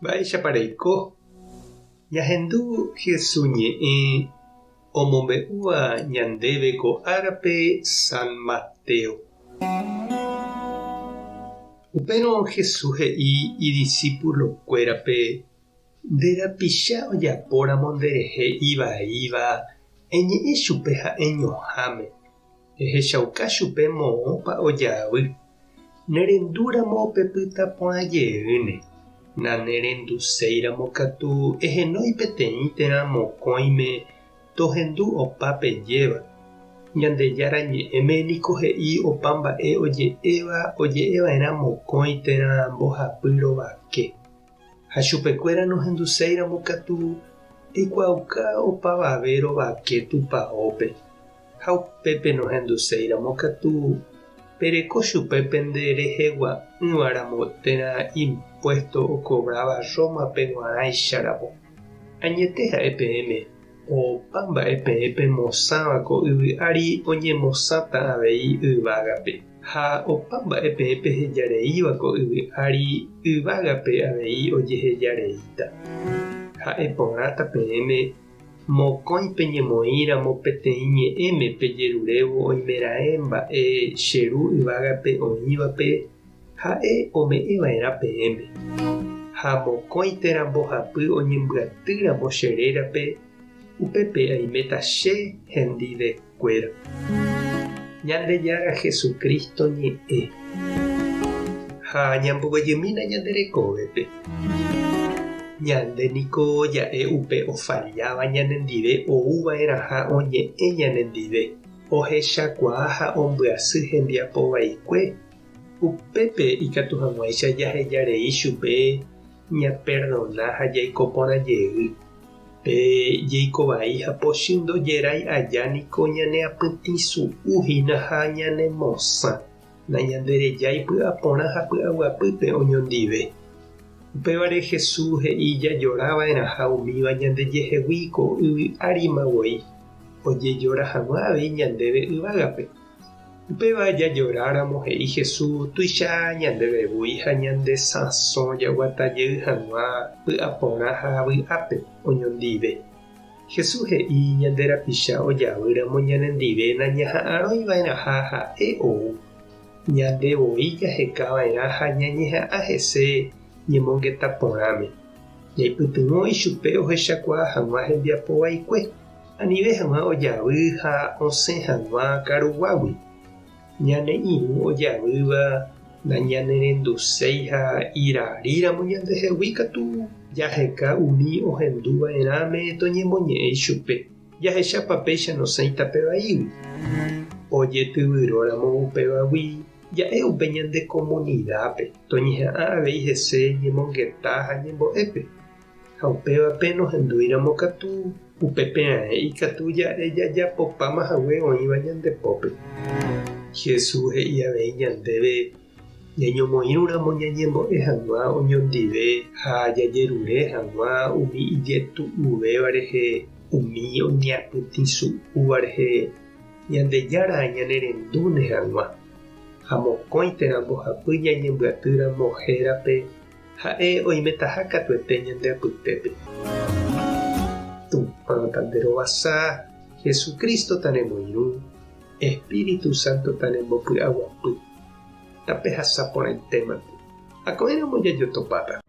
Mba'éichapa reiko? Ñahendu Hesu ñe'ẽ omombe'úva ñandéve ko árape San Mateo. Upérõ Hesu he'i idisípulokuérape, Nde rapicha ojapóramo nderehe ivaíva, eñe'ẽ chupe ha'eñoháme. Ehechauka chupe moõpa ojavy. Nerendúramo pepyta porã jeýne. Nanerenduséiramo katu ehenói peteĩ térã mokõime tohendu opa pejéva. Ñandejára Ñe'ẽme niko he'i opa mba'e oje'éva oje'eva'erã mokõi térã mbohapy rovake. Ha chupekuéra nohenduséiramo katu eikuaauka opavave rovake tupaópe. Ha upépe nohenduséiramo katu, pereko chupe pende rehegua'ỹva ramo térã impuésto okovráva Rómape g̃uarãicha ramo. Añete ha'e peẽme, opa mba'e peẽ pemosãva ko yvy ári oñemosãta avei yvágape, ha opa mba'e peẽ pehejareíva ko yvy ári yvágape avei ojehejareíta. Ha'e porãta peẽme Mokõi peñemoĩ ramo peteĩ ñe'ẽme pejerurévo oimeraẽ mba'e che Ru yvágape oĩvape, ha'e ome'ẽ va'erã peẽme. Ha mokõi térã mbohapy oñembyaty ramo che rérape, upépe aiméta che hendive kuéra. Ñandejára Jesucristo ñe'ẽ. Ha ñamboguejymína ñande rekovépe. Ñande niko ja'e upe ofalláva ñanendive ou va'erãha oñe'ẽ ñanendive, ohechakuaa ha ombyasy hembiapo vaikue, upépe ikatu hag̃uáicha jaheja rei chupe ñaperdona ha jaiko porã jey. Pe jeiko vai ha pochy ndojerái aja niko ñaneapytĩsu'u hína ha ñanemosã, nañanderejái py'aporã ha py'aguapýpe oñondive. Upévare Jesús he'i jajora va'erãha umíva ñandejehegui ko yvy árima voi, ojejora hag̃ua avei ñandéve yvágape. Upéva jajoráramo he'i Jesús tuicha ñandéve voi ha ñande sãso jaguata jey hag̃ua py'aporã ha vy'ápe oñondive. Jesús he'i ñande rapicha ojavýramo ñanendive nañaha'arõi va'erãha ha'e ou. Ñande voi jaheka va'erã ha ñañeha'ã hese ñemongeta porãme. Ñaipytyvõ ichupe ohechakuaa hag̃ua hembiapo vaikue. Anive hag̃ua ojavy ha osẽ hag̃ua karuguágui. Ñane irũ ojavýva nañanerenduséi ha iraríramo ñandehegui katu jaheka umi ohendu va'erãme toñemoñe'ẽ ichupe, jahechápa péicha nosẽi tape vaígui. Ojetyvyróramo upévagui ja'e upe ñande komunidápe toñeha'ã avei hese ñemongeta ha ñembo'épe. Ha upévape nohendúiramo katu, upépe raẽ ikatu ja'e jajapopáma hague oĩva ñande pópe. Jesús he'i avei ñandéve ñañomoĩrũramo ñañembo'e hag̃ua oñondive ha jajerure hag̃ua umi ijetu'uvéva rehe, umi oñeapytĩsu'úva rehe, Ñandejára ñanerendúne hag̃ua. Ha mokõi térã mbohapy ñañembyatýramo hérape, Ha'e oimetaha katuete ñande apytépe. Tupã tanderovasa, Jesucristo tanemoirũ, Espíritu Santo tanembopy'aguapy. Tapehasa porãitémante. Ha ko'ẽramo jajotopáta.